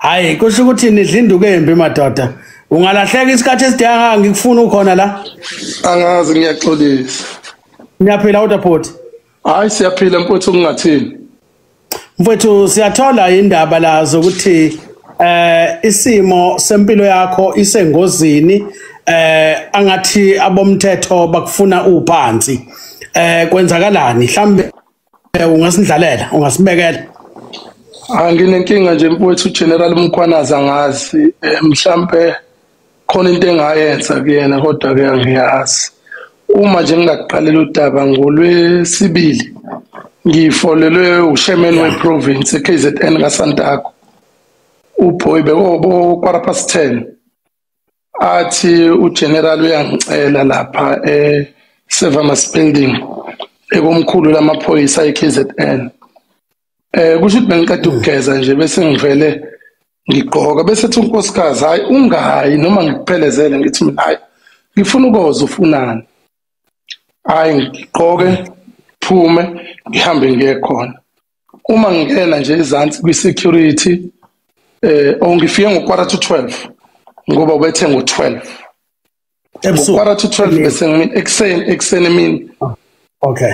Hayi, kusho ukuthi nidla induku embi madoda. Ungalahleka isikhathi esidanga ngikufuna ukhona la. Angazi, ngiyaxolisa. Niyaphila kodwa bhuti? Hayi, siyaphila mfowethu, kungathini. Mfowethu, siyathola indaba la zokuthi isimo sempilo yakho isengozini, angathi abomthetho bakufuna uphansi. Kwenzakalani? Mhlambe ungasindlalela, ungasibekela. Anginenkinga nje mfowethu, General Mkhwanazi angazi, mhlambe khona into engayenza kuyena kodwa ke angiyazi. Uma nje ngingakuqalela udaba ngolwesibili, ngifolelwe uchairman we-province eKZN kaSantaco, uBoy bekobo 10:15, athi uGeneral uyangicela lapha e-Severmus building ekomkhulu lamaphoyisa eKZN. Kusho ukuthi bengiqeda ukugeza nje bese ngivele ngigqoka, bese ethi unkosikazi hayi ungayi noma ngikuphelezele, ngithi mina hayi ngifuna ukoza ufunani. Hayi ngigqoke phume ngihambe ngiye khona. Uma ngingena nje ezansi kwi-security, ngifike ngo-11:45 ngoba ubethe ngo-12 ebusuku, 11:45 bese ngimini ekuseni emini. Okay.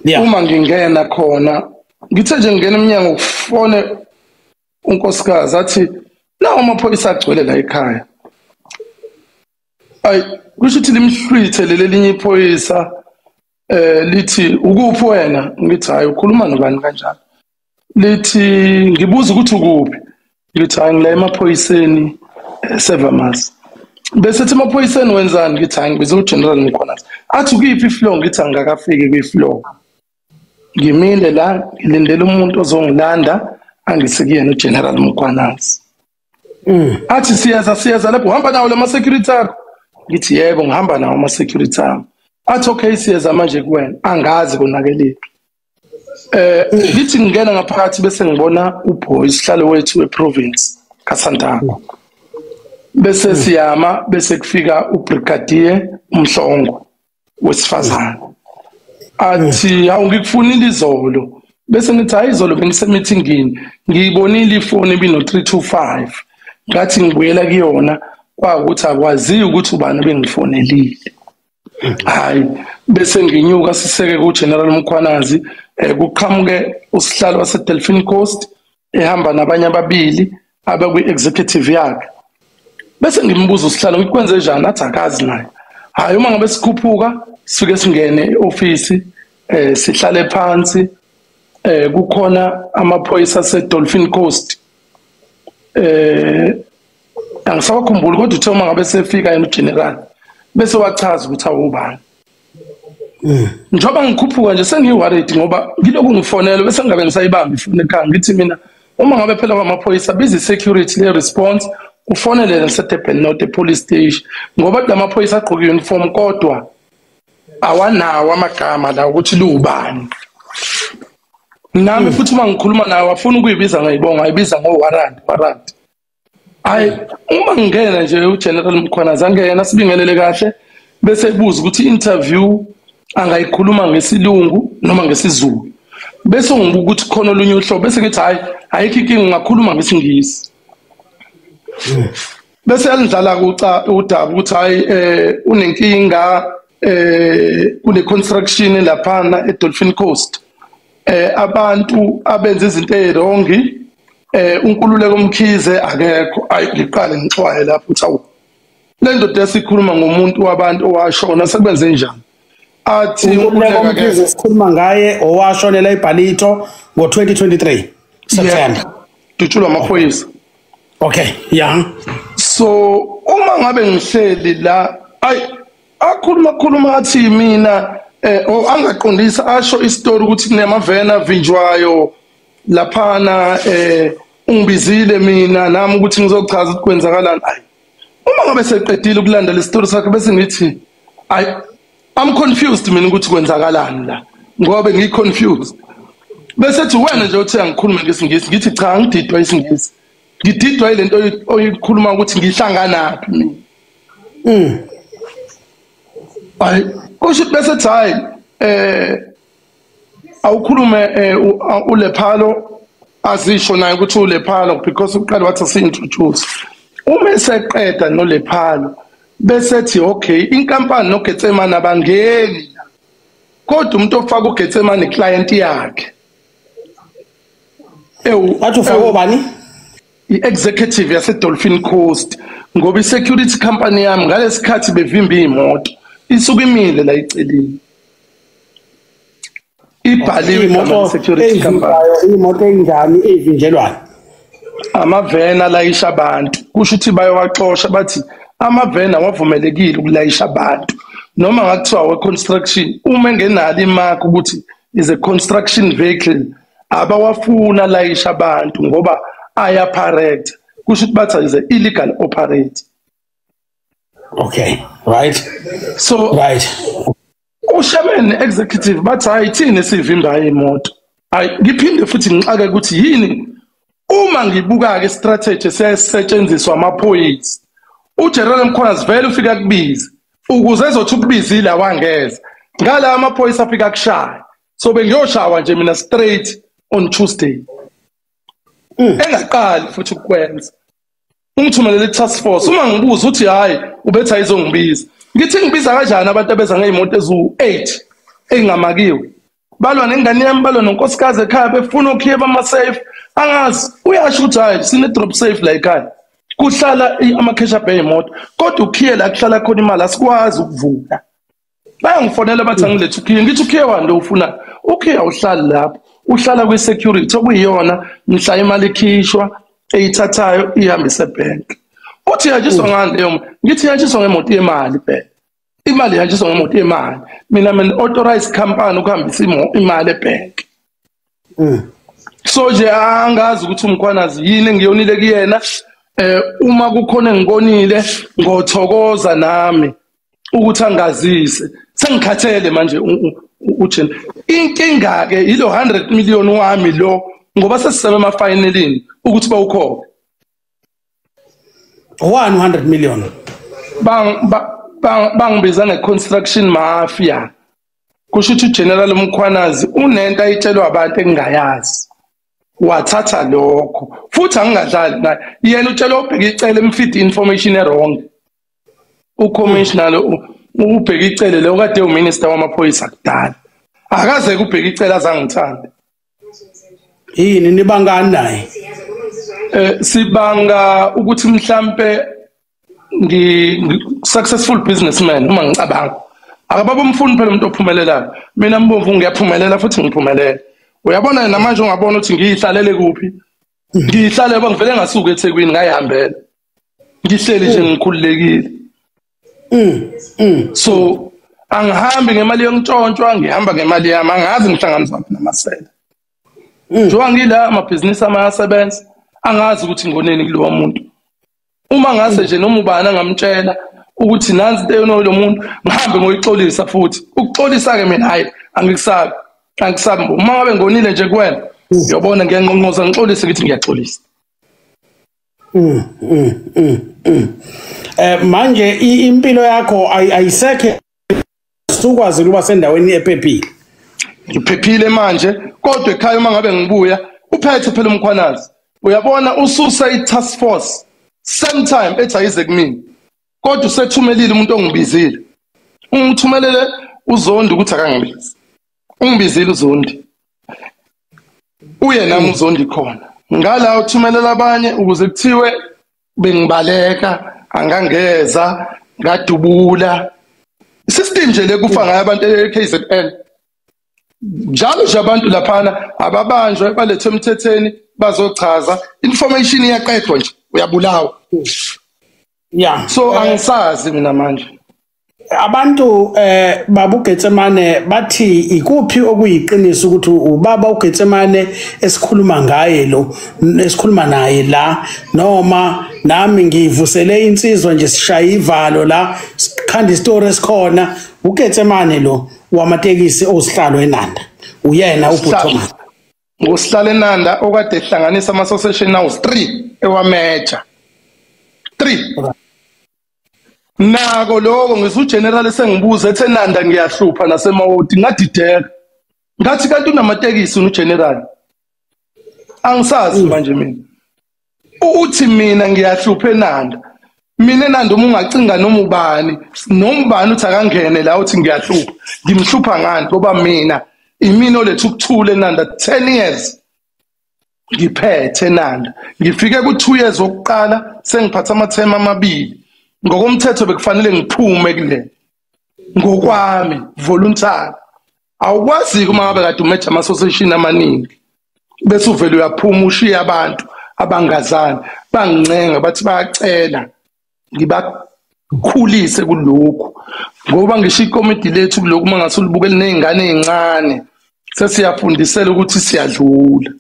Yeah. Uma ngingena khona ngithe nje ngingena eminyango kufone unkosikazi athi nawo amaphoyisa agcwele la ekhaya. Ayi kusho ukuthi limhlwithe lelinye iphoyisa, lithi ukuphi wena? Ngithi hayi ukhuluma nobani kanjalo? Lithi ngibuza ukuthi ukuphi? Ngithi hayi ngila emaphoyiseni eSevermus. Bese ethi emaphoyiseni wenzani? Ngithi hayi ngibiza uGeneral Mkhwanazi. Athi ukuyiphi ifloor? Ngithi angikakafiki kwi-floor. Ngimile la ngilindele umuntu ozongilanda angise kuyena uGeneral Mkhwanazi. Athi siyeza lapho, uhamba nawo lama security akho? Ngithi yebo ngihamba nawo ama security ami. Athi okay siyeza manje kuwena, angazi konakelephi. Ngithi ngingena ngaphakathi bese ngibona uBoy sihlalo wethu weprovince kaSantaco. Bese siyama bese kufika uBrigadier Mhlongo wesifazane. Athi hawu ngikufunile izolo. Bese ngithi hayi izolo bengisemeetingini, ngiyibonile ifoni ebino 325. Ngathi ngibuyela kuyona kwakuthi akwaziyo ukuthi ubani bengifonelile. Hayi bese nginyuka siseke kuGeneral Mkhwanazi, kuqhamuke usihlalo wase Delphine Coast ehamba nabanye ababili abakwi-executive yakhe. Bese ngimbuza usihlalo ngikwenze njani, athi akazi naye. Hayi uma ngabe sikhuphuka sifike singene eoffice, sihlale phansi, kukhona amaphoyisa ase Dolphin Coast. Angisawakhumbuli kodwa uthe uma ngabe sefika yena uGeneral bese wachaza ukuthi awubani. Njengoba ngikhuphuka nje sengiyi-worried ngoba ngilokhu ngifonela bese ngingabe ngisayibamba ifoni ekhaya. Ngithi mina uma ngabe phela kwamaphoyisa busy security le response ufonele naseDurban North police station, ngoba lamaphoyisa agqoke uniform kodwa awanawo amagama la ukuthi liwubani. Nami futhi uma ngikhuluma naye wafuna ukuyibiza ngayibonga, ayibiza ngo-warrant warrant. Hayi uma ngingena nje uGeneral Mkhwanazi angena sibingelele kahle bese ebuza ukuthi interview angayikhuluma ngesilungu noma ngesiZulu. Bese ngibuka ukuthi khona olunye uhlobo bese ngithi hayi ayikho inkinga ungakhuluma ngesingisi. Bese yalidlala udaba ukuthi hayi unenkinga, kune construction laphana eDolphin Coast, abantu abenza izinto ezirongi, uNkululeko Mkhize akekho. Ayi ngiqale ngixwaye lapho ukuthi awu le ndoda esikhuluma ngomuntu wabantu owashona sekubenze njani? Athi uNkululeko Mkhize sikhuluma ngaye owashonela eBhalito ngo-2023 September, dutshulwa amaphoyisa. Okay, yeah. So uma ngabe ngihleli la ayi akhuluma athi mina angaqondisa asho isitori ukuthi kunemavena vinjwayo laphana, ungibizile mina nami ukuthi ngizochaza ukuthi kwenzakalani. Ayi uma ngabe seqedile ukulanda le story sakhe bese ngithi ayi I'm confused mina ukuthi kwenzakalani la, ngoba ngiconfused. Bese ethi wena nje uthi angikhulume ngesingisi, ngithi cha ngididwa isingisi, ngididwa ilento oyikhuluma ukuthi ngihlanganaphi mina. Ayi kusho bese ethi hayi awukhulume uLephalo Azisho naye ukuthi uLephalo because uqala wathi asi-introduce. Uma eseqeda noLephalo bese ethi okay, inkampani noGetsemane abangeni la, kodwa umuntu ofaka uGetsemane client yakhe. Wathi ufake obani? I-executive yase-Dolphin Coast, ngoba i-security company yami ngalesikhathi bevimba iy'moto isuke imile la eceleni, ibhaliwe igama le-security company. Imoto enjani evinjelwayo? Amaveni alayisha abantu, kusho ukuthi bayowaxosha, bathi amaveni awavumelekile ukulayisha abantu noma ngakuthiwa we-construction, uma engenalo imark ukuthi is a construction vehicle, abawafuna alayisha abantu ngoba ayaparect, kusho ukuthi bathi is a illegal operator. Okay, right. So right. Ushaman executive bathi hayi, thina sivimba imoto. Hayi, ngiphinde futhi ngixake ukuthi yini uma ngibuka ke strategy siyasetshenziswa amaphoyisa. UGeneral Mkhwanazi vele ufika kubiza ukuze ezothi ukubizile awangeza. Ngala amaphoyisa afika kushaya. So bengiyoshawa nje mina straight on Tuesday. Engaqali futhi ukwenza. Ungithumelele i-task force. Uma ngibuza uthi hayi ubethi ayizongibiza. Ngithi ngibiza kanjani abantu abeza ngeyimoto ezu-8 ey'ngamakiwe? Balwa nengane yami, balwa nonkosikazi ekhaya, befuna ukhiye bama-safe. Angazi, uyasho ukuthi hayi sine-drop safe la ekhaya. Kuhlala ama-cash up ey'moto, kodwa ukhiye la kuhlala khona imali asikwazi ukuvula. Bayangifonela bathi angilethe ukhiye, ngithi ukhiye wani lo ufunayo? Ukhiye awuhlali lapho, uhlala kwi-security okuyiyona mhla imali ikhishwa eyithathayo ihambise ebhenki. Uthi ihanjiswa ngani leyo? Ngithi ihanjiswa ngemoto yemali phela. Imali ihanjiswa ngemoto yemali. Mina mina authorized company ukuhambisa imali ebhenki. So nje angazi ukuthi uMkhwanazi yini engiyonile kuyena. Uma kukhona engikonile ngothokoza nami ukuthi angazise. Sengikhathele manje uJen. Inkinga ke ilo 100 million wami lo, ngoba sesisebe emafinalini ukuthi bawukhokhe. 100 million. Bangibiza nge-construction mafia. Kusho ukuthi uGeneral Mkhwanazi unento ayitshelwa abantu engingayazi. Wathatha lokho futhi angingadlali naye. Yena utshelwa uBheki Cele emfeed information e-wrong. Ucommissioner uBheki Cele lo kade uminister wamaphoyisa kudala. Akaze kuBheki Cele azangithanda. Yini nibangani naye? Sibanga ukuthi mhlambe ngi successful businessman uma ngicabanga. Akababa umfuni phela umuntu ophumelelayo. Mina Mbomvu ngiyaphumelela futhi ngiphumelele. Uyabona namanje ungabona ukuthi ngiyihlalele kuphi? Ngiyihlale ngoba ngivele ngasuka eThekwini ngayihambela. Ngihleli nje ngikhululekile. So angihambi ngemali yontshontshwa, ngihamba ngemali yami, angazi ngihlanganiswa namasela. Njengoba ngila amabhizinisi amayasebenza, angazi ukuthi ngoneni kulowo muntu. Uma ngase nje noma ubani angamtshela ukuthi nansi into eyona lo muntu, ngihambe ngoyixolisa futhi. Ukuxolisa ke mina hayi angikusabi. Angikusabi. Uma ngabe ngonile nje kuwena, uyobona ngiyanqonqoza ngixolise ngithi ngiyaxolisa. Manje impilo yakho ayisekho, sukwazi ukuba sendaweni ephephile. Ngiphephile manje, kodwa ekhaya uma ngabe ngibuya uphethe phela uMkhwanazi. Uyabona ususa i-task force same time ethi ayize kumina, kodwa usethumelile umuntu ongibizile. Ungithumelele uZondi ukuthi akangibizi. Ungibizile uZondi, uye nami uZondi khona ngala uthumelela abanye ukuze kuthiwe bengibaleka, angangeza, ngadubula. System nje le kufa ngayo abantu e-KZN. Njalo nje abantu laphana ababanjwe balethwe emthethweni bazochaza, information iyaqedwa nje, uyabulawa. Yeah. So angisazi mina manje. Abantu baba uGetsemane bathi ikuphi okuyiqiniso ukuthi ubaba uGetsemane esikhuluma ngaye lo esikhuluma naye la, noma nami ngivusele insizwa nje sishaya ivalo la sikhanda isitori esikhona. uGetsemane lo wamatekisi osihlalo eNanda, uyena uButhomas ngosihlalo eNanda okade ehlanganisa ama association now 3 ewameja 3. Nako lokho ngisu general sengibuza ethe Nanda ngiyahlupha nasemawoti, ngadideka ngathi kanti unamatekisi uGeneral. Angisazi manje mina. Uthi mina ngiyahlupha eNanda. Mina eNanda uma ungacinga noma ubani, noma ubani uthi akangene la uthi ngiyahlupha. Ngimhlupha ngani ngoba mina imina oletha ukuthula eNanda 10 years. Ngiphethe eNanda. Ngifike ku 2 years wokuqala sengiphatha amathema amabili. Ngokomthetho bekufanele ngiphume kule. Ngokwami voluntary. Awukwazi uma ngabe kade umeja ama association amaningi bese uvele uyaphuma ushiya abantu abangazani bangincenga bathi bayacela ngibakhulise kulokhu ngoba ngisho ikomiti lethu kulokhu uma ngase ulibukele nezingane ezincane sesiyafundisela ukuthi siyadlula.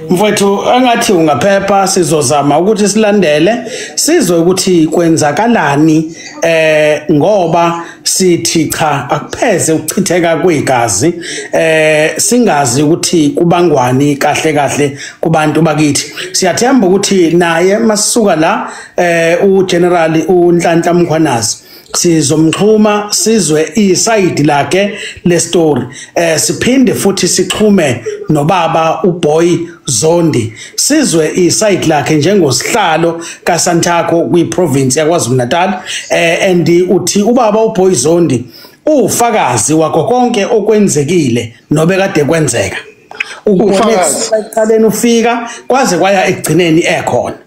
Mfowethu angathi ungaphepha, sizozama ukuthi silandele sizwe ukuthi kwenzakalani ngoba sithi cha akupheze ukuchitheka kwegazi singazi ukuthi kubangwani kahle kahle kubantu bakithi. Siyathemba ukuthi naye masisuka la uGeneral uNhlanhla Mkhwanazi sizomxhuma sizwe iside lakhe le story, siphinde futhi sixhume nobaba uBoy Zondi sizwe iside lakhe njengosihlalo kaSantaco kwiprovince yaKwaZulu Natal, and uthi ubaba uBoy Zondi ufakazi wakho konke okwenzekile nobe kade kwenzeka, ufakazi ekuqaleni ufika kwaze kwaya ekugcineni ekhona.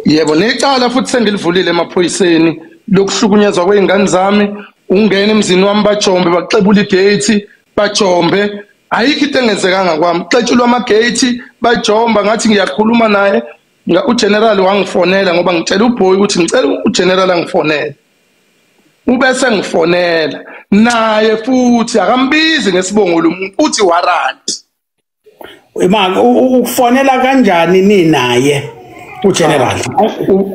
Yebo, necala futhi sengilivulile emaphoyiseni lokuhlukunyezwa kweingane zami. Ungena emzini wami bajombe baxebula igate bajombe, ayikho into engenzekanga kwami, xetshulwa amagate bajomba. Ngathi ngiyakhuluma naye uGeneral wangifonela ngoba ngitshela uBoy ukuthi ngicela uGeneral angifonele, ubese ngifonela naye futhi akambizi ngesibongo lomuntu, uthi warrant. Ima ukufonela kanjani ni naye uGeneral?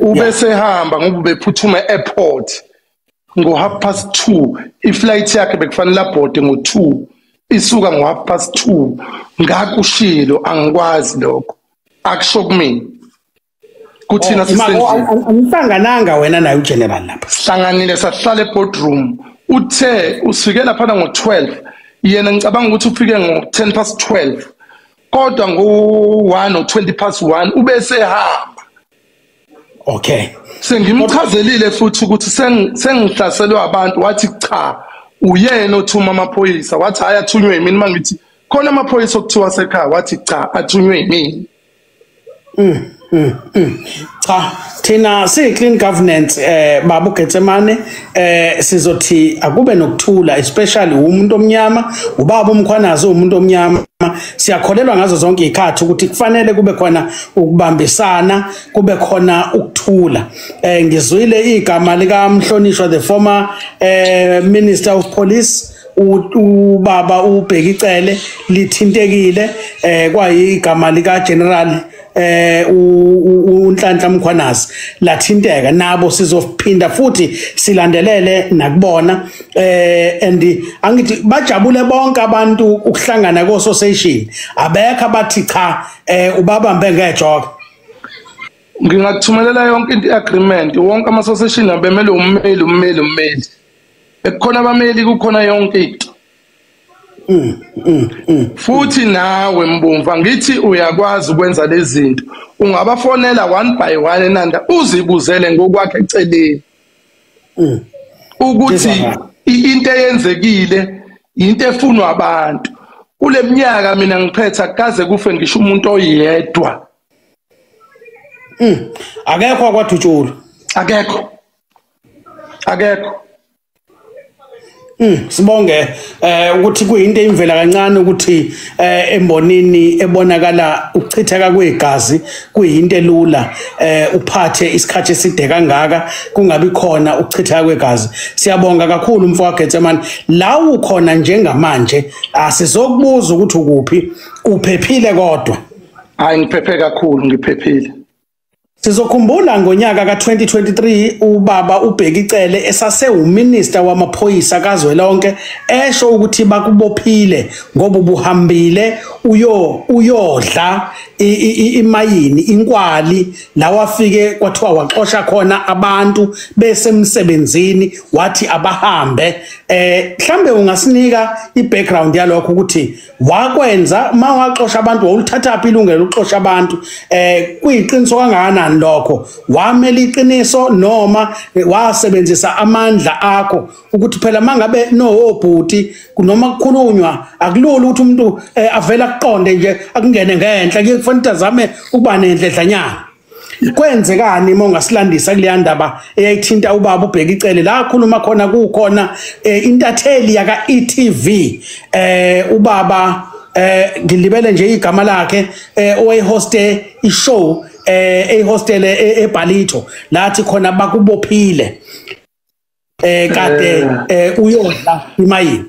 Ubese hamba ngoba ubephuthuma airport ngo 2:30, iflight yakhe bekufanele abhode ngo 2, isuka ngo 2:30. Ngakushilo angikwazi lokho, akusho kumina kuthina sisendlini. Angihlangananga wena naye uGeneral lapha? Sihlanganile, sahlala eboardroom. Uthe usifike lapha ngo 12, yena ngicabanga ukuthi ufike ngo 12:10, kodwa ngo 1 or 1:20 ubese hamba. Okay, sengimchazelile futhi ukuthi sengihlaselwe abantu, wathi cha uyena othuma amaphoyisa, wathi hayi athunywe yimina. Mangithi khona amaphoyisa okuthiwa sekhaya, wathi cha athunywe yimina. Cha, thina siyi clean governance baba uGetsemane, sizothi akube nokuthula, especially umuntu omnyama, ubaba uMkhwanazi umuntu omnyama. Siyakholelwa ngazo zonke izikhathi ukuthi kufanele kube khona ukubambisana, kube khona ukuthula. Ngizwile igama lika Mhlonishwa the former Minister of Police ubaba uBheki Cele lithintekile, kwayigama lika General uNhlanhla Mkhwanazi lathinteka, nabo sizophinda futhi silandelele nakubona. And angithi bajabule bonke abantu ukuhlangana ko association, abekho abathi cha ubabambe ngejoka. Ngingakuthumelela yonke into agreement, wonke ama association abemele ummeli ummeli ummeli, ekukhona abameli kukhona yonke into. Futhi nawe Mbomvu ngithi uyakwazi ukwenza lezi zinto, ungabafonela one by one eNanda uzibuzele ngokwakhe eceleni ukuthi into eyenzekile into efunwa abantu. Kule minyaka mina ngiphetha kaze kufe ngisho umuntu oyedwa. Akekho akwadutshulwa, akekho, akekho. Sibonge ukuthi kuyinto imvela kancane ukuthi embonini ebonakala ukuchitheka kwegazi kuyinto elula, uphathe isikhathi eside kangaka kungabi khona ukuchitheka kwegazi. Siyabonga kakhulu mfowethu Getsemane, la ukhona njengamanje asizokubuza ukuthi ukuphi, uphephile kodwa? Hayi, ngiphephe kakhulu, ngiphephile. Sizokhumbula ngonyaka ka-2023 ubaba uBheki Cele esase uminister wamaphoyisa kazwelonke esho ukuthi bakubophile ngoba ubuhambile uyodla imayini inkwali la wafike kwathiwa waxosha khona abantu besemsebenzini wathi abahambe. Mhlambe ungasinika i-background yalokho ukuthi wakwenza mawaxosha abantu wawulithatha phi ilungelo lokuxosha abantu, kuyiqiniso kangakanani lokho, wamela iqiniso noma wasebenzisa amandla akho ukuthi phela mangabe nowobhuti noma kukhulunywa akulula ukuthi umuntu avela kuqonde nje akungene ngenhla, kuye kufanele azame ukuba nendledlanyana. Kwenzekani uma ungasilandisa kuleya ndaba eyayithinta ubaba uBheki Cele la khuluma khona kukhona intatheli yaka e.tv ubaba ngilibele nje igama lakhe owayehoste ishow eyihostele eBalito lathi khona bakubophile kade uyodla imayini.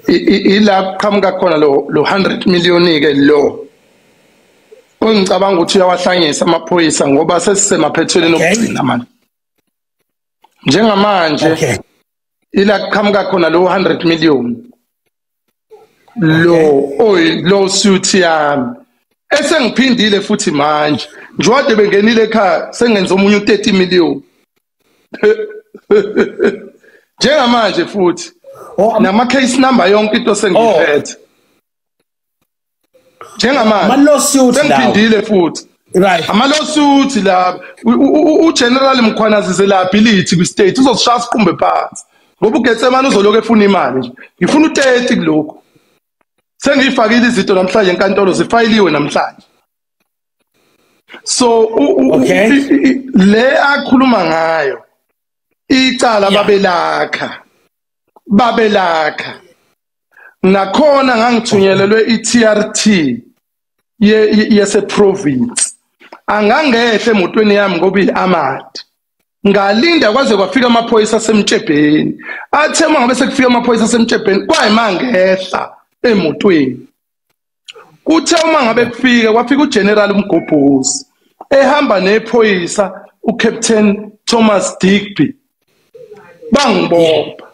Ila qhamuka khona lo 100 million ke lo ongicabanga ukuthi uyawahlanyisa amaphoyisa ngoba sesisemaphethelweni okugcina manje. Njengamanje ila qhamuka khona lo 100 million lo oyi lo suit yami esengiphindile futhi manje njengoba bengenile ekhaya sengenza omunye u30 million njengamanje futhi nama case number yonke into sengiphethe njengamanje ama lawsuit sengiphindile futhi right ama lawsuit la uGeneral Mkhwanazi liability kwi state uzosishaya siqumbe phansi ngoba uGetsemane uzoloku efuna imali nje. Ngifuna u30 kulokho sengiyifakile izinto namhlanje enkantolo zifayiliwe namhlanje. So le akhuluma ngayo icala babelakha nakhona ngangithunyelelwe iTRT yese province angangehle emotweni yami ngoba iamadi ngalinda kwaze kwafika amaphoyisa asemtshebheni athe uma ngabe sekufika amaphoyisa asemtshebheni kwayimangehla emotweni. Kuthe uma ngabe kufika kwafika uGeneral Mgobhozi ehamba nephoyisa uCaptain Thomas Digby bangibopha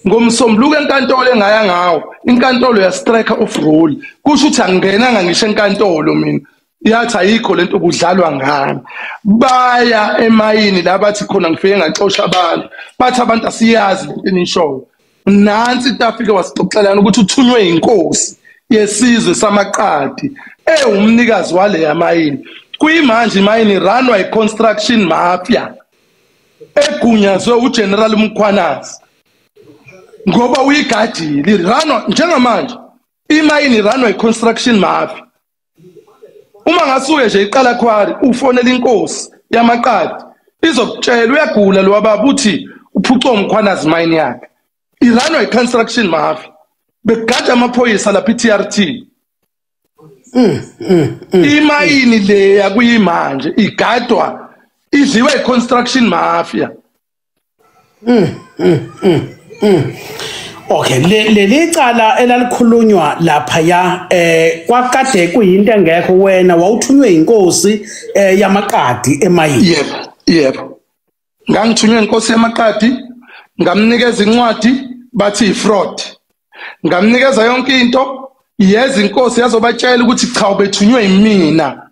ngomsombuluko enkantolo engaya ngawo inkantolo ya striker of rule kusho ukuthi angingenanga ngisho enkantolo mina yathi ayikho lento kudlalwa ngami. Baya emayini la bathi khona ngifike ngaxosha abantu bathi abantu asiyazi lento enishoyo. Nansi into afike wasixoxelana ukuthi uthunywe inkosi yesizwe samaqadi ewumnikazi wale yamayini. Kuyimanje imayini runwa i-construction mafia egunyazwe uGeneral Mkhwanazi ngoba uyigadile runwa njengamanje imayini runwa i-construction mafia. Uma ngasuke nje iqala quarry ufonela inkosi yamaqadi izokutshela uyagula lo baba uthi uphucwa uMkhwanazi mine yakhe. Iranwa i-construction mafia begada amaphoyisa lapha i-TRT. Imayini le yakuyimanje igadwa idliwe i-construction mafia. Okay, leli cala elalikhulunywa lapha ya kwakade kuyinto engekho wena wawuthunywe inkosi yamaqadi emayini. Yebo, yebo. Ngangithunywe inkosi yamaqadi ngamnikeza incwadi bathi ifraud. Ngamnikeza yonke into yeza inkosi yazobatshela ukuthi cha ubethunywe yimina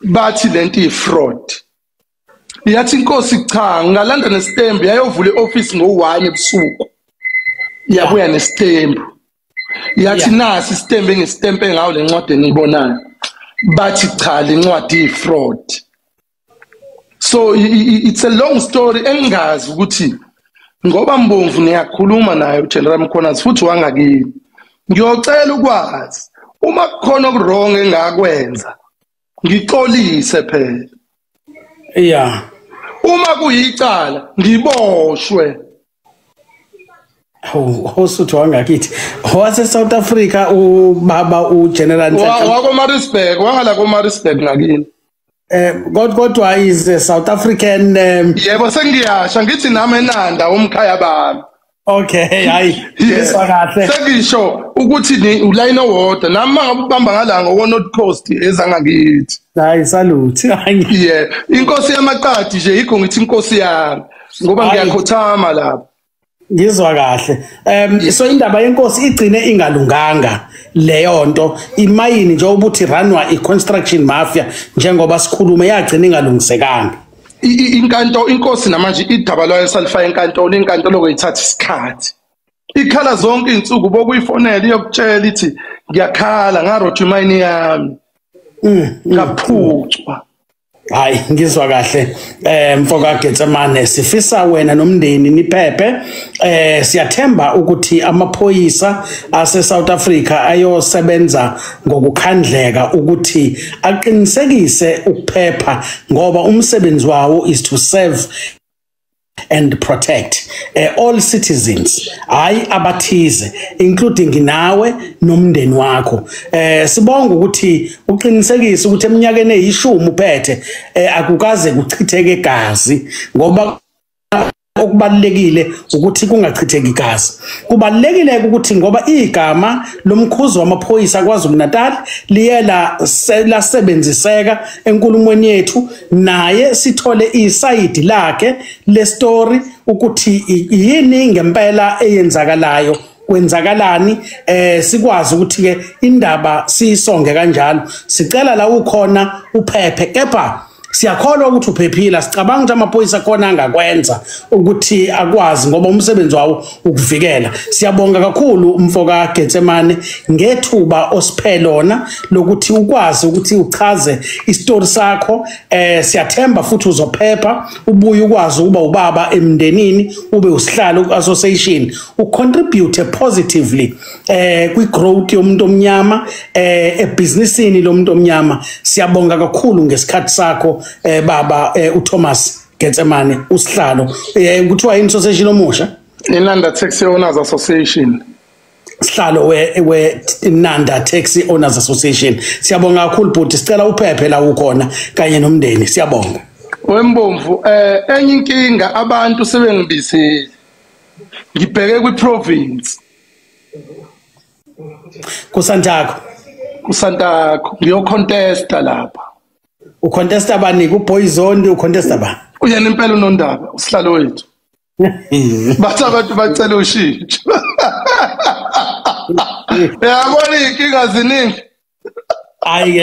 bathi lento ifraud. Yathi inkosi cha ngalanda nestembu yayovula ioffice ngo1 ebusuku. Yabuya nestembu. Yathi nasi istembu engistempe ngawo lencwadi eniyibonayo. Bathi cha lencwadi ifraud. So it's a long story engazi ukuthi ngoba Mbomvu niyakhuluma naye uGeneral Mkhwanazi futhi wangakini. Ngiyocela ukwazi uma kukhona okurong engakwenza ngixolise phela. Yeah. Uma kuyicala ngiboshwe. Osuthu wangakithi wase South Africa ubaba uGeneral Nhlanhla wako Maritzburg wangala ko Maritzburg ngakini. Kodwa is a South African yebo sengiyasha ngithi nami enanda umkhaya bami. Okay, hayi yeswa kahle. Sengisho Ukuthi ni uline owodwa nami mangabe ubamba ngala ngo North Coast ezangakithi. Hayi salute. Yeah, inkosi yamaqadi nje yikho ngithi inkosi yami ngoba ngiyakhothama lapha. Ngizwa kahle. So indaba yenkosi igcine ingalunganga leyo nto. Imayini nje ubuthi runwa i-construction mafia njengoba sikhulume yagcina ingalungisekanga. Inkanto inkosi namanje idaba lwayo salifaka enkantolo, inkantolo kuyithatha isikhathi. Ikhala zonke insuku bokuyifonela iyokutshela ithi ngiyakhala ngarotha imayini yami. Ngaphucwa. Hayi ngizwa kahle mfoka Getsemane, sifisa wena nomndeni niphephe. Siyathemba ukuthi amaphoyisa ase South Africa ayosebenza ngokukhandleka ukuthi aqinisekise ukuphepha, ngoba umsebenzi wawo is to serve and protect all citizens, hayi abathize, including nawe nomndeni wakho. Sibonga ukuthi uqinisekise ukuthi eminyakeni eyishumi uphethe akukaze kuchitheke igazi, ngoba okubalulekile ukuthi kungachitheki igazi. Kubalulekile ukuthi ngoba igama lomkhuzi wamaphoyisa kwaZulu Natal liye lasebenziseka enkulumweni yethu, naye sithole isayidi lakhe le story ukuthi yini ngempela eyenzakalayo, kwenzakalani, sikwazi ukuthi ke indaba siyisonge kanjalo. Sicela la ukhona uphephe, kepha siyakholwa ukuthi uphephile. Sicabanga ukuthi amaphoyisa khona angakwenza ukuthi akwazi, ngoba umsebenzi wawo ukuvikela. Siyabonga kakhulu mfoka Getsemane ngethuba osiphe lona lokuthi ukwazi ukuthi uchaze isitori sakho. Siyathemba futhi uzophepha, ubuye ukwazi ukuba ubaba emndenini, ube usihlalo ku-association, ucontribute positively kwi-growth yomuntu omnyama, ebhizinisini lomuntu omnyama. Siyabonga kakhulu ngesikhathi sakho baba uThomas Getsemane, usihlalo kuthiwa yini association omusha? Inanda Taxi Owners Association. Sihlalo we Nanda Taxi Owners Association. Siyabonga kakhulu bhuti, sicela uphephe la ukhona kanye nomndeni. Siyabonga. Wembomvu, enye inkinga abantu sebengibisile. Ngibheke kwi-province. KuSantaco. KuSantaco ngiyocontesta lapha. Ucontesta bani? KuBoyzone ucontesta ba? Uyena impela unondaba, usihlalo wethu. Bathi abantu bacela ushintsho. Uyabona inkinga ziningi. Hayi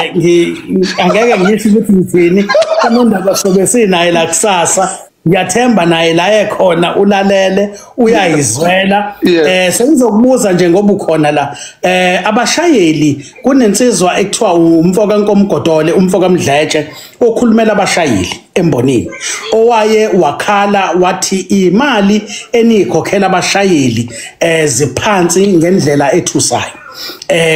angeke ngisho ukuthi ngithini. Unondaba sobe sinaye la kusasa. Ngiyathemba naye la ekhona ulalele, uyayizwela. Sengizokubuza nje ngoba ukhona la. Abashayeli, kunensizwa ekuthiwa umfoka Nkomgodole, umfoka Mdletshe, okhulumela abashayeli embonini, owaye wakhala wathi imali enikhokhela abashayeli ziphansi ngendlela ethusayo.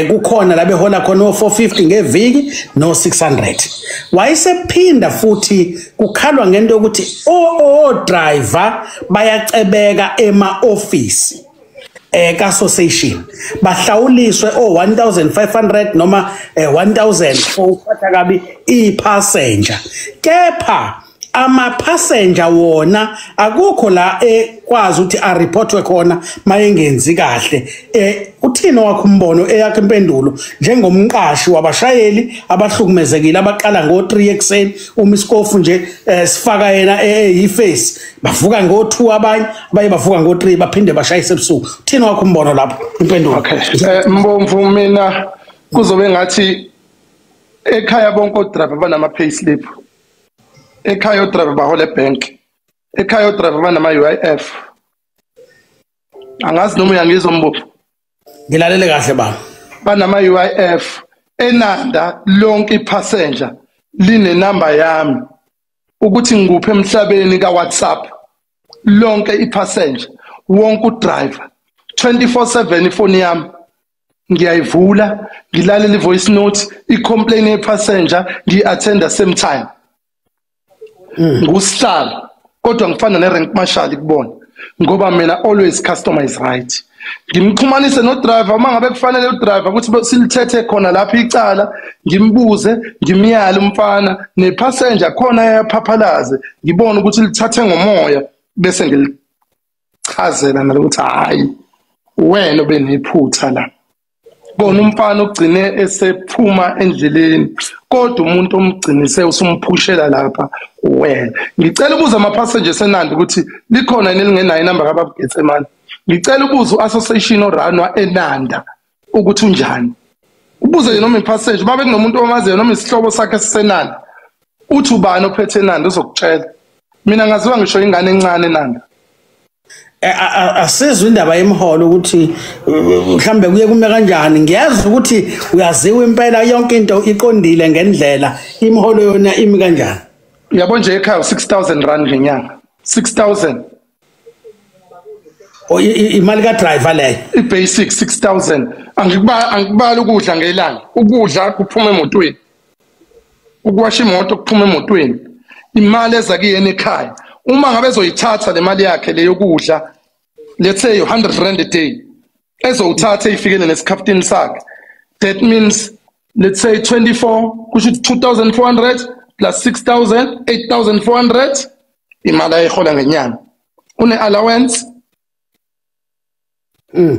Kukhona la behola khona o450 ngeviki no 600. Wayesephinda futhi kukhalwa ngento yokuthi o driver bayacebeka ema office ka association, bahlawuliswe o1500 noma 1000 for ukuphatha kabi ipassenger, kepha ama-passenger wona akukho la ekwazi ukuthi areportwe khona mayengenzi kahle. Uthini wakho umbono, eyakho impendulo njengomqashi wabashayeli abahlukumezekile abaqala ngo-3 ekuseni, uma isikofu nje sifaka yena eyiface, bavuka ngo-2 abanye, abaye bavuka ngo-3 baphinde bashayise ebusuku. Uthini wakho umbono lapho, impendulo? Okay. Mbomvu, mina kuzobe ngathi ekhaya bonke odriver banama payslip. Ekhaya odriver bahola ebank. Ekhaya odriver banama UIF. Angazi noma uyangizwa Mbomvu. Ngilalele kahle baba. Banama UIF. Enanda lonke ipassenger line number yami ukuthi ngikuphe emhlabeni ka WhatsApp. Lonke ipassenger, wonke udriver 24/7 ifoni yami ngiyayivula, ngilalela ivoice note, i-complaint ye-passenger ngiyi-attenda same time. Ngusihlalo kodwa ngifana ne-rank marshal kubona, ngoba mina always customer is right. Ngimxhumanise no-driver uma ngabe kufanele udriver ukuthi silithethe khona lapho icala, ngimbuze, ngimyale umfana ne-passenger khona ayaphaphalaze, ngibone ukuthi lithathe ngomoya bese ngilichazela nalokuthi hayi wena obenephutha la. Kona umfana ogcine esephuma endleleni, kodwa umuntu omgcinise usumphushela lapha wena. Ngicela ubuza ama-passengers eNanda ukuthi likhona yini elingenayo inamba kaBaba Getsemane. Ngicela ubuza u-association oranwa eNanda ukuthi unjani. Ubuze nje noma i-passenger, babe kunomuntu omaziyo noma isihlobo sakhe siseNanda. Uthi ubani ophethe eNanda uzokutshela. Mina ngaziwa ngisho ingane encane eNanda. Asizwe indaba yemiholo ukuthi mhlambe kuye kume kanjani. Ngiyazi ukuthi uyaziwa impela, yonke into iqondile ngendlela. Imiholo yona imi kanjani? Uyabo nje ekhaya 6000 rand ngenyanga. 6000. O imali ka driver leyo. I-basic 6000. Angikubali ukudla ngelanga. Ukudla kuphuma emotweni. Ukuwasha imoto kuphuma emotweni. Imali eza kuyena ekhaya. Uma ngabe ezoyithatha le mali yakhe le yokudla, let's say 100 rand a day, ezowuthatha ifikele nesikhaftini sakhe, that means let's say 24 kusho 2400 plus 6000, 8400 imali ayihola ngenyanga. Une allowance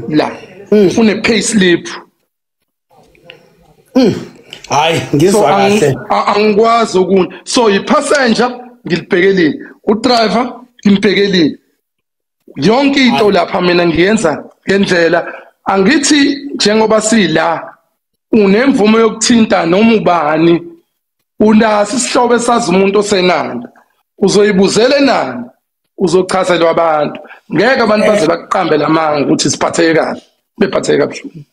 la, une pay slip. Hayi, ngizwa kahle. Angikwazi okunye. So i-passenger ngilibhekelile, udriver ngimbhekelile, yonke into lapha mina ngiyenza ngendlela. Angithi njengoba sila unemvumo yokuthinta noma ubani, unaso isihlobo esazi umuntu oseNanda, uzoyibuzela eNanda, uzochazelwa abantu. Ngeke abantu baze bakuqambe lamanga ukuthi siphatheke kahle, bephatheke kabuhlungu.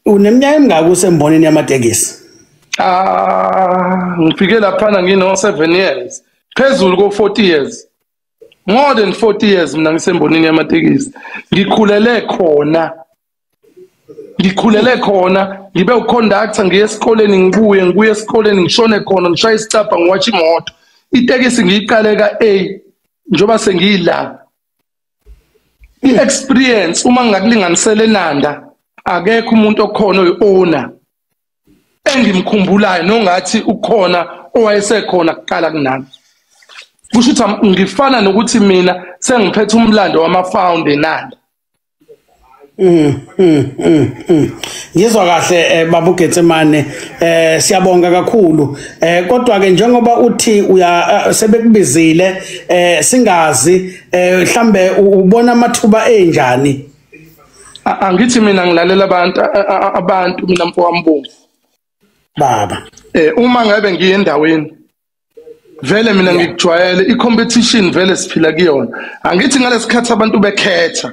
Uneminyaka emingaki usembonini yamatekisi? Ngifike laphana ngino 7 years. Phezulu ko 40 years. More than 40 years mina ngisembonini yamatekisi. Ngikhulele khona. Ngikhulele khona, ngibe uconductor, ngiye esikoleni, ngibuye esikoleni, ngishone khona, ngishaye isicabha, ngiwatch imoto. Itekisi ngiyiqale ka A njoba sengiyila. I-experience uma ngingakulinganisela eNanda, akekho umuntu okhona oyi-owner engimkhumbulayo nongathi ukhona owayesekhona kuqala kunami. Kusho ukuthi ngifana nokuthi mina sengiphethe umlando wama-founder eNanda. Ngizwa kahle Baba uGetsemane, siyabonga kakhulu. Kodwa ke njengoba uthi uya sebekubizile, singazi mhlambe ubona amathuba enjani? Angithi mina ngilalela abantu mina mfowami baba. Uma ngabe ngiye endaweni vele mina ngikujwayele i-competition, vele siphila kuyona. Angithi ngalesikhathi abantu bekhetha,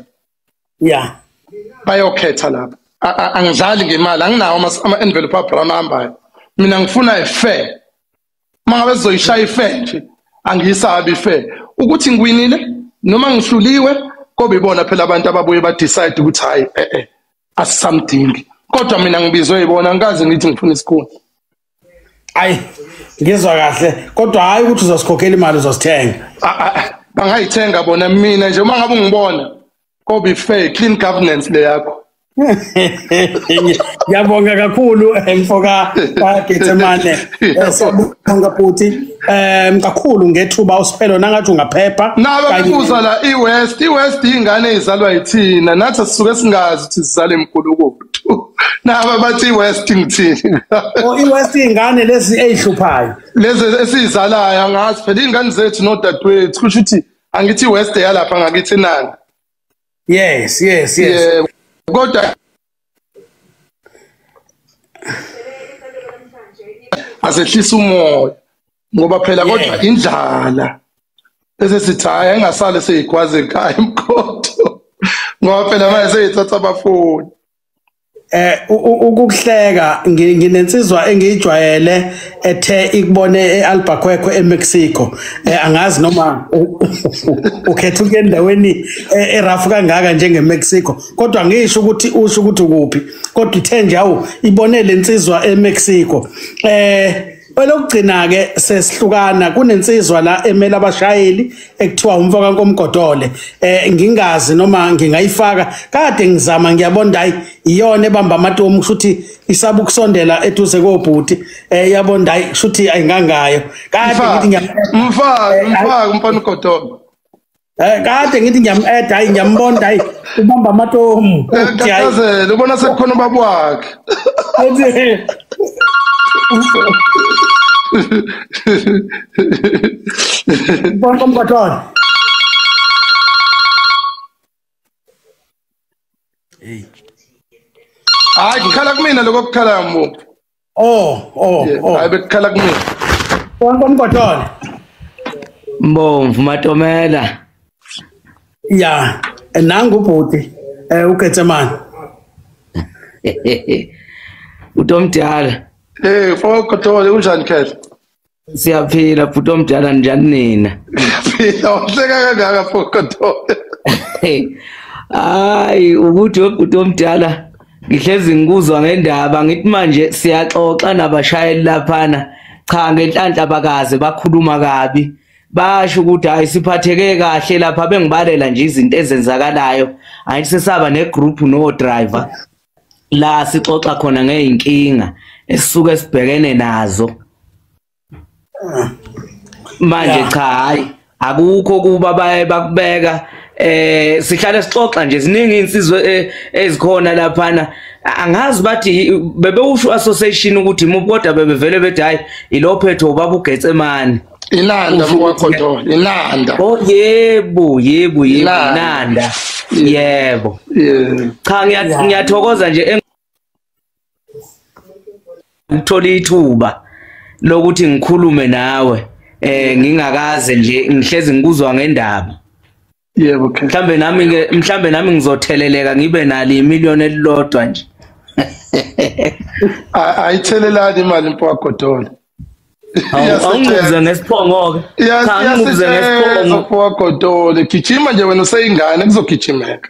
bayokhetha lapha. Angidlali ngemali, anginawo ama-envelope abrown ahambayo. Mina ngifuna i-fair. Uma ngabe sizoyishaya i-fair nje, angiyisabi i-fair. Ukuthi ngiwinile noma ngihluliwe, kobe ibona phela abantu ababuye ba-decide ukuthi hhayi asisamdingi. Kodwa mina ngibizwe yibona, angikaze ngithi ngifuna isikhundla. Ayi, ngizwa kahle. Kodwa hayi ukuthi uzosikhokhela imali, uzosithenga. Bangayithenga bona. Mina nje uma ngabe ungibona, kobe fair, clean governance le yakho. Ngiyabonga kakhulu mfoka Getsemane. Siyabonga futhi kakhulu ngethuba usiphelo, nangathi ungaphepha. Nabo bebuza la iWest, iWest ingane ezalwa yithina, nathi sisuke singazi ukuthi sizale emkhulukudu. Nabo bathi iWest ngithini? Oh, iWest ingane lezi ezihluphayo. Lezi esizalayo, angazi phela ingane zethu nodadewethu, kusho ukuthi angithi iWest yalapha ngakithi eNanda. Yes, yes, yes. Kodwa asehlisa umoya ngoba phela kodwa indlala bese sithi hayi engasale seyigwaze ekhaya imkhotho ngoba phela manje seyithatha abafuni. Ukuhleka nginensizwa engiyijwayele ethe ikubone eAlbuquerque eMexico. Angazi noma ukhetha ukuya endaweni erafu kangaka njengeMexico, kodwa ngisho ukuthi usho ukuthi ukuphi, kodwa ithe nje awu ibone lensizwa eMexico. Elokugcina ke sesihlukana, kunensizwa la emela abashayeli ekuthiwa umfoka Nkomgodole. Ngingazi noma ngingayifaka, kade ngizama ngiyabona hayi iyona ebamba amatomu, kusho ukuthi isaba ukusondela eduze kobhuti. Yabona hayi kusho ukuthi ayingangayo. Kade ngithi ngiyamfaka umfana uGodole. Kade ngithi ngiyam-add, hayi ngiyambona, hayi ubamba amatomu. Ngiyazela ubona sekukhona ubaba wakhe. Bonke mkwathona. Hey. Hayi ngikhala kumina lokho kukhala mbo. Oh oh oh. Hayi bekukhala kumina. Bonke mkwathona. Mbomvu Matomela. Ya, nangu ubhuti uGetsemane. Utomdala. Hey, Fokothole unjani Khehla? Siyaphila bhuti omdala, njani nina? Ngiyaphila, uhleka kangaka Fokothole. Hayi ukuthi ubhuti omdala ngihlezi ngikuzwa ngendaba ngithi manje siyaxoxa nabashayeli laphana, cha ngenhlanhla bakaze bakhuluma kabi. Basho ukuthi hayi siphatheke kahle lapha, bengibalela nje izinto ezenzakalayo. Hayi sesaba negroup no driver la sixoxa khona ngeinkinga esisuke sibhekene nazo. Manje cha hayi akukho kuba baye bakubeka, sihlale sixoxa nje ziningi insizwe ezikhona laphana. Angazi bathi bebewusho association ukuthi imuphi, kodwa bebevele bethi hayi ilophetho ubaba uGetsemane. Inanda mkwaKhothole, Inanda. Oh yebo yebo yebo Inanda. Yebo. Cha ngiyathokoza nje ngithola ithuba lokuthi ngikhulume nawe ngingakaze nje ngihlezi ngikuzwa ngendaba. Yebo ke. Mhlambe nami ngizotheleleka ngibe nalo imillion elilodwa nje. Ayithelelani imali mkwaKhothole. Awungibuze ngesiphongo ke. Cha ngibuze ngesiphongo mkwaKhothole. Gijima nje wena useyingane kuzogijimeka.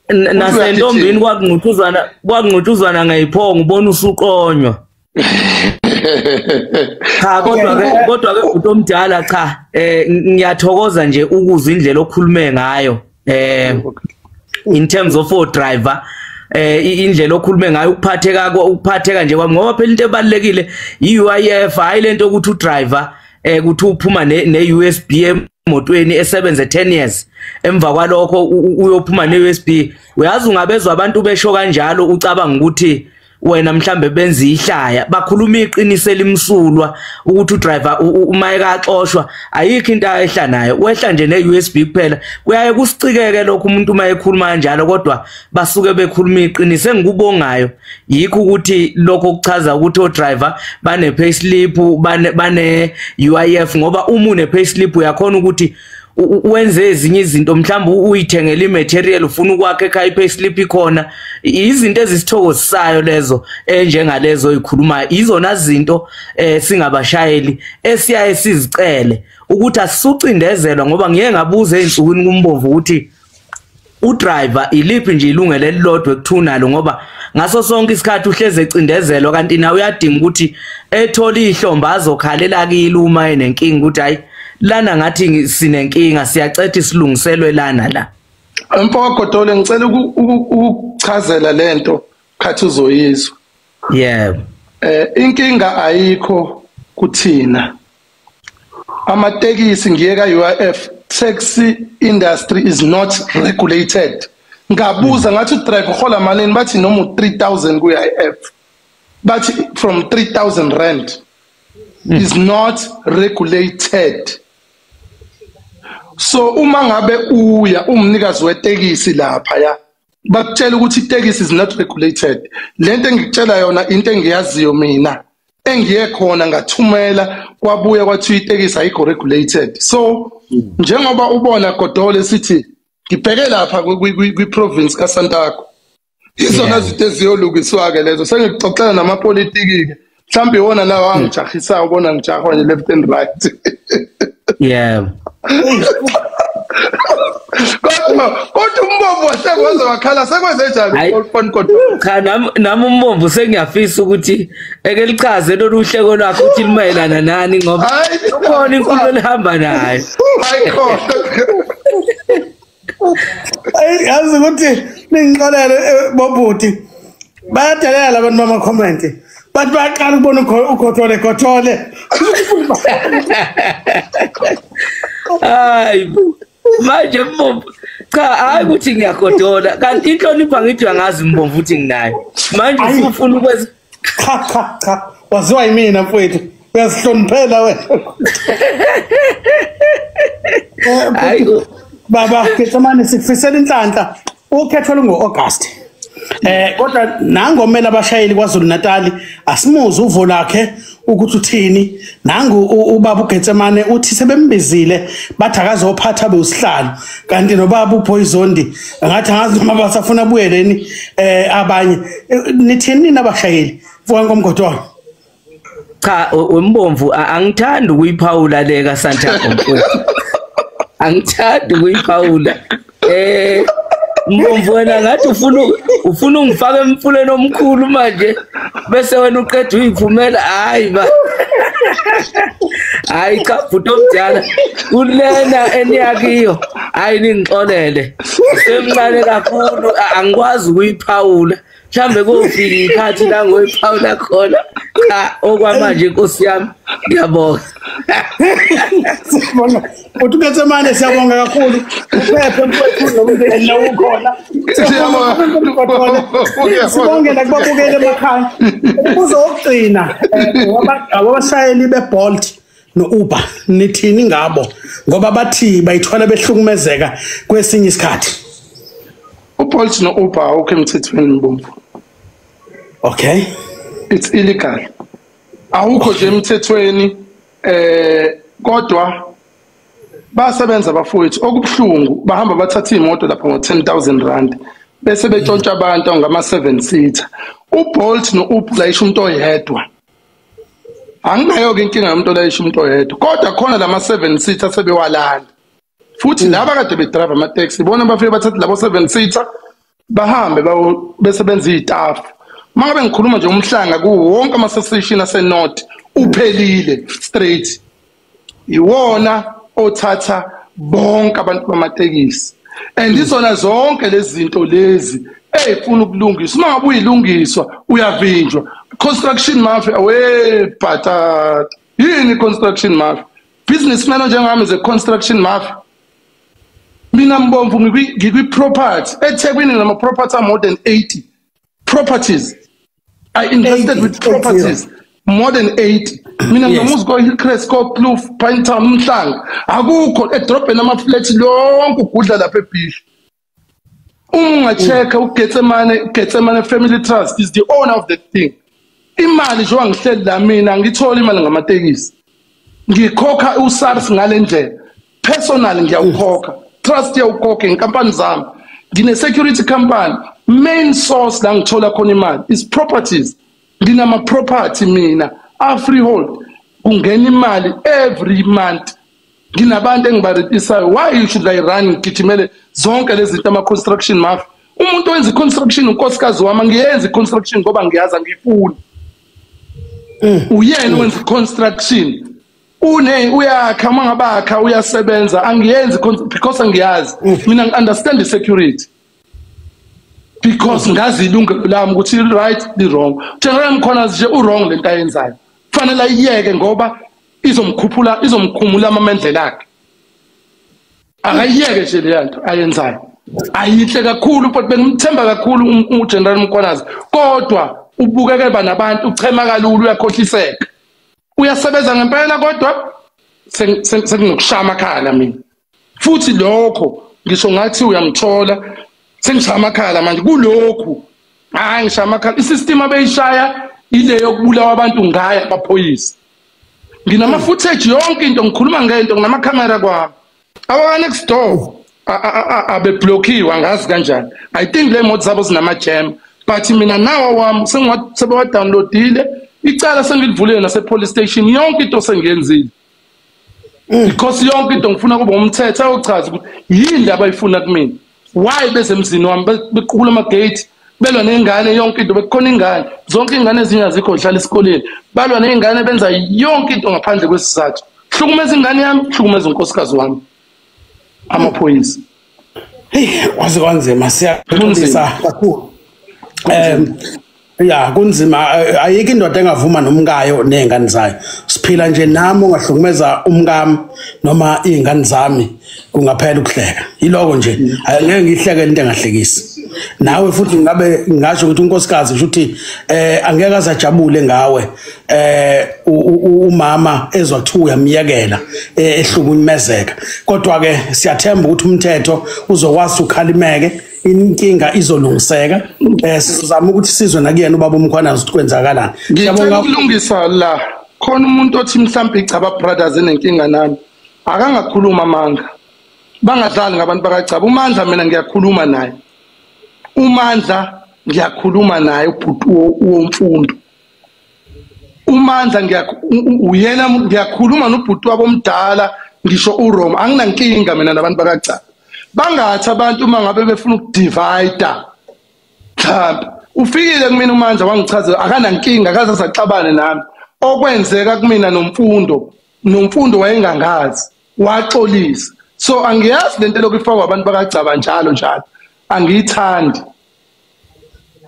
Nasentombini kwakungcutshuzwana ngeyiphongo ubona usuqonywa. Cha kodwa ke ubhuti omdala cha ngiyathokoza nje ukuzwa indlela okhulume ngayo in terms of o driver, indlela okhulume ngayo ukuphatheka nje kwami, ngoba phela into ebalekile i-UIF, hayi lento ukuthi udriver kuthi uphuma ne USB emotweni esebenze 10 years emva kwalokho uyophuma ne USB. Uyazi ungabezwa abantu besho kanjalo ucabanga ukuthi wena mhlambe benza ihlaya, bakhuluma iqiniso elimsulwa ukuthi udriver uma ekaxoshwa ayikho into ayehla nayo, wehla nje ne-USB kuphela. Kuyaye kusicikeke lokho umuntu uma ekhuluma kanjalo, kodwa basuke bekhuluma iqiniso. Engikubongayo yikho ukuthi lokho kuchaza ukuthi odriver bane payslip, bane UIF, ngoba uma une payslip uyakhona ukuthi wenze ezinye izinto, mhlawumbe uyithengele imaterial ufuna ukwakha ekhaya, ipayslip ikhona. Izinto ezisithokozisayo lezo enjengalezo oyikhulumayo, izona zinto singabashayeli esiyaye sizicele ukuthi asisucindezelwa, ngoba ngiye ngabuza ezinsukwini kumbomvu ukuthi udriver iliphi nje ilungelo elilodwa ekuthunalo, ngoba ngaso sonke isikhathi uhleze ecindezelwa, kanti nawe uyadinga ukuthi ethole ihlombe azokhalela kilo uma enenkinga ukuthi hayi lana ngathi sinenkinga siyacetha isilungiselwe lana la. Mfowakhothole ngicela ukuchazela lento khathi uzoyizwa. Yebo. Inkinga ayikho kuthina. Amatekisi ngiye ka UIF, taxi industry is not regulated. Ngabuza ngathi udriver uhola malini, bathi noma u3000 ku UIF. Bathi from 3000 rand is not regulated. So uma ngabe uya umnikazi wetekisi lapha ya bakutshela ukuthi itekisi is not regulated. Lento engikutshela yona into engiyaziyo mina engiye khona ngathumela kwabuya kwathi itekisi ayikho regulated. So njengoba ubona Godole sithi ngibheke lapha kwi province kaSantago, izona zinto eziyolungiswa ke lezo. Sengikuxoxela namapolitiki ke, mhlawumbe iwona lawa angijahisayo, ubona ngijahwa nje left and right. Yeah. Kodwa umbomvu wasekwaze wakhala sekwenze njani phone kodwa? Cha nami umbomvu sengiyafisa ukuthi eke lichaze lolu hleko lwakhe ukuthi limayelana nani, ngoba ukhona inkulumo lihamba nayo. Hayi khona. Yazi ukuthi ningixolele bobhuti, bayadelela abantu bama comment. Bathi bayaqala ukubona uKhothole Khothole. Hayi. Manje Mbomvu, cha hayi ukuthi ngiyagodola, kanti inhlonipho ngithi angazi Mbomvu ukuthi nginayo. Manje ufuna ukwenza cha cha cha, waziwa yimina mfowethu, uyazihloniphela wena. Hayi baba Getsemane, sikufisela inhlanhla. Ukhetho lungo-August. Kodwa nangomela abashayeli KwaZulu Natal asimuze uvo lakhe ukuthi uthini. Nangu ubaba uGetsemane uthi sebembizile bathi akazophatha bewusihlalo, kanti nobaba uPoizondi ngathi angazi noma basafuna buyeleni abanye. Nithini nina abashayeli mfowethu Mgodolo? Cha wembomvu, angithandi ukuyiphawula le ka Santaco mfowethu. Angithandi ukuyiphawula. Mbomvu wena ngathi ufuna ungifake emfuleni omkhulu manje bese wena uqeda uyiphumela. Hayi ba, hayi cha bhuti omdala, kulena eniyakiyo hayi ningixolele, semncane kakhulu angikwazi ukuyiphawula. Mhlambe kofika ikhathi la ngoyiphawula khona. Cha okwamanje inkosi yami ngiyabonga. Siyabonga. Uthi Getsemane, siyabonga kakhulu. Uphephe mfowethu nomndeni la ukhona. Siyabonga. Sibonge nakubabukeli emakhaya. Umbuzo wokugcina abashayeli beBolt noUber nithini ngabo, ngoba bathi bayithola behlukumezeka kwesinye isikhathi? uBolt noUber awukho emthethweni Mbomvu. Okay. It's illegal. Awukho nje emthethweni, kodwa basebenza abafowethu. Okubuhlungu bahamba bathatha imoto lapha ngo-10,000 rand bese betshontsha abantu ngama 7 seater. uBolt noUber layisha umuntu oyedwa. Anginayo ke inkinga yomuntu olayisha umuntu oyedwa, kodwa khona lama 7 seater sebewalanda. Futhi laba kade bedrive ama taxi bona bafike bathatha labo 7 seater bahambe bese benza izitafu. Mangabe ngikhuluma nje umhlanga kuwo wonke ama station ase North uphelile straight. Iwona othatha bonke abantu bamatekisi. And izona zonke lezi zinto lezi ezifuna ukulungiswa, uma ngabe uyilungiswa uyavinjwa. Construction mafia, we patata. Yini construction mafia? Businessman njengami ze construction mafia. Mina Mbomvu ngikwi property eThekwini, nama property are more than 80 properties. I invested with properties more than 80. Mina nginomuzi ko Hillcrest, ko Kloof, Pinetown, Umhlanga. Akukho edrobheni ama flat lonke ugudla lapha eBhisho. Uma ungachecka uGetsemane Family Trust is the owner of the thing. Imali njengoba ngihleli la mina ngithola imali ngamatekisi. Ngikhokha uSARS ngalendlela. Personally ngiyawukhokha. Trust iyawukhokha inkampani zami. Ngine security company. Main source la ngithola khona imali is properties. Nginama property mina a freehold. Kungena imali every month. Nginabantu engibaretisayo. Why should I run ngigijimele zonke lezi zinto ama construction mafia? Umuntu owenza construction unkosikazi wami, ngiyenza construction ngoba ngiyazi angifuni. Uyena owenza construction. Une uyakha mangabakha uyasebenza, angiyenzi because angiyazi. Mina ngi-understand the security. Because ngazi ilungelo lami ukuthi right the wrong. General Mkhwanazi nje u-wrong lento ayenzayo. Kufanele ayiyeke ngoba izomkhuphula, izomkhumula amamendlela akhe. Akayiyeke nje le nto ayenzayo. Ayinhle kakhulu but bengimthemba kakhulu uGeneral Mkhwanazi. Kodwa ubukeke ba nabantu, uchema kalula, uyakhohliseka. Uyasebenza ngempela kodwa sekunokushaya amakhala mina. Futhi lokho ngisho ngathi uyamthola sengishaya amakhala manje kulokhu. Hayi ngishaya amakhala. Isystem abeyishaya ile yokubulawa abantu ngayo abaphoyisa. Nginama footage yonke into, ngikhuluma ngento, nginama camera kwami. Awa next door abeblockiwe angazi kanjani. I think le moto zabo zinama jam, but mina nawa wami sengiwa downloadile. Icala sengilivulile nase police station, yonke into sengiyenzile. Because yonke into ngifuna kube umthetho ayochaza ukuthi yini abayifuna kumina. Why bezemzini wami bequkula ama gate, belwa nezingane yonke into, bekukhona ingane, zonke ingane ezinye azikho zihlala esikoleni. Balwa nezingane benza yonke into ngaphandle kwesizathu. Hlukumeza ingane yami, hlukumeza unkosikazi wami. Amaphoyisa. Hey, waze kwanzima, siyaxolisa kakhulu. Ya, kunzima, ayikho indoda engavuma nomkayo nezingane zayo. Siphila nje nami ungahlukumeza umkami noma izingane zami kungaphela ukuhleka. Yiloko nje, angeke ngihleke into engahlekisi. Nawe futhi ngabe ngisho ukuthi unkosikazi kusho ukuthi angeke azajabule ngawe umama ezwa kuthiwa uyamyekela ehlukumezeka. Kodwa ke siyathemba ukuthi umthetho uzokwazi ukhalimeke, inkinga izolungiseka. Sizama ukuthi sizwe nakuyena ubaba uMkhwanazi ukuthi kwenzakalani. Ngicela ukulungisa la, khona umuntu othi mhlawumbe iGcaba Brothers enenkinga nami, akangakhuluma amanga, bangadlali ngabantu bakaGcaba. UMandla mina ngiyakhuluma naye, uMandla ngiyakhuluma naye, ubhuti womfundo uMandla uyena ngiyakhuluma nobhuti wabo omdala, ngisho uRoma. Anginankinga mina nabantu bakaGcaba. Bangathi abantu uma ngabe befuna ukudivide, mhlawumbe ufikile kumina uMandla wangichazela, akanankinga, akaze asaxabane nami. Okwenzeka kumina nomfundo, nomfundo wayengangazi, waxolisa. So angiyazi lento lokhu ifakwa abantu bakaGcaba njalo njalo, angiyithandi.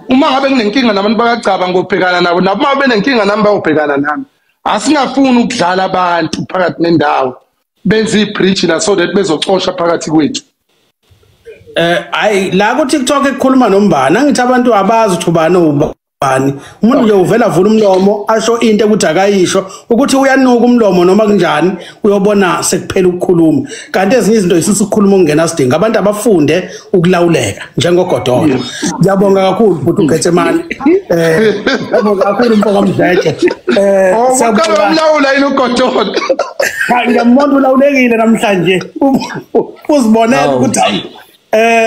Uma ngabe nginenkinga nabantu bakaGcaba ngobhekana nabo, nabo uma benenkinga nami bayobhekana nami. Asingafuni ukudlala abantu phakathi nendawo, benze ibridge la so that bezocosha phakathi kwethu. Ayi la ku TikTok ekukhuluma nombani, angithi abantu abazi ukuthi ubani ubani. Umuntu nje uvela vula umlomo asho into ukuthi akayisho, ukuthi uyanuka umlomo noma kunjani, uyobona sekuphela ukukhuluma. Kanti ezinye izinto isusa ukukhuluma okungenasidingo. Abantu abafunde ukulawuleka njengoGodola. Ngiyabonga kakhulu futhi uGetsemane. Ngiyabonga kakhulu mfo kaMdletshe. Siyabonga umlawula yini uGodola? Ngiyambona ulawulekile namhlanje. Uzibonela ukuthi hayi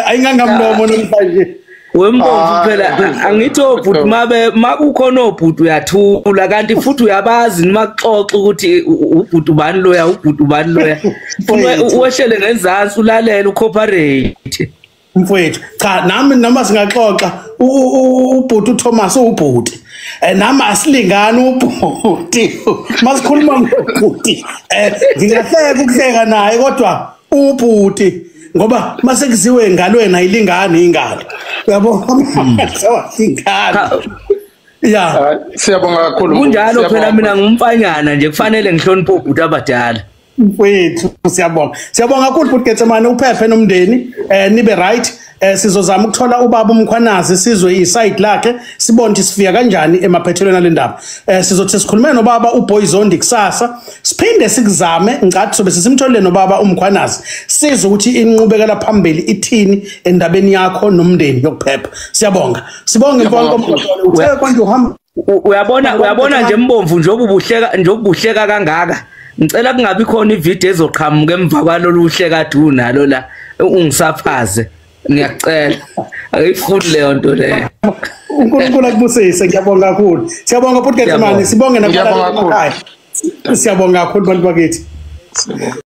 ayingangamlomo namhlanje. Wembomvu phela angithi obhuti mabe makukhona obhuti uyathula, kanti futhi uyabazi noma kuxoxa ukuthi ubhuti ubani loya, ubhuti ubani loya. Uwehlele ngenzansi ulalele ucooperate. Mfowethu, cha nami noma singaxoxa ubhuti uThomas ubhuti. Nami asilingani ubhuti. Masikhuluma ngobhuti ngingahleka ukuhleka naye kodwa ubhuti ngoba mase kuziwe engalweni ayilingani ingalo. Uyabona? Sewalingana. Ya, siyabonga kakhulu. Kunjalo phela mina ngumfanyana nje kufanele ngihloniphe obhuti abadala. Mfowethu siyabonga. Siyabonga kakhulu bhuti Getsemane, uphephe nomndeni, nibe right. Sizozama ukuthola ubaba uMkhwanazi sizwe iside lakhe, sibone ukuthi sifika kanjani emaphethelweni alendaba. Sizothi sikhulume nobaba uBoy Zondi kusasa, siphinde sikuzame ngicathi sobe sisimtholile nobaba uMkhwanazi, sizwe ukuthi inqubekela phambili ithini endabeni yakho nomndeni yokuphepha. Siyabonga. Sibonge mfowethu Mkhwanazi, uthe konje uhamba. Uyabona nje Mbomvu njengoba ubuhleka njengoba ubuhleka kangaka. Ngicela kungabi khona ivideo ezoqhamuka emva kwalolu hleka du nalo la ungisaphaze. Ngiyacela, angiyifuni leyo nto leyo. uNkulunkulu akubusise, ngiyabonga kakhulu. Siyabonga bhuti Getsemane, sibonge nakubantu emakhaya. Siyabonga kakhulu bantu bakithi. Siyabonga.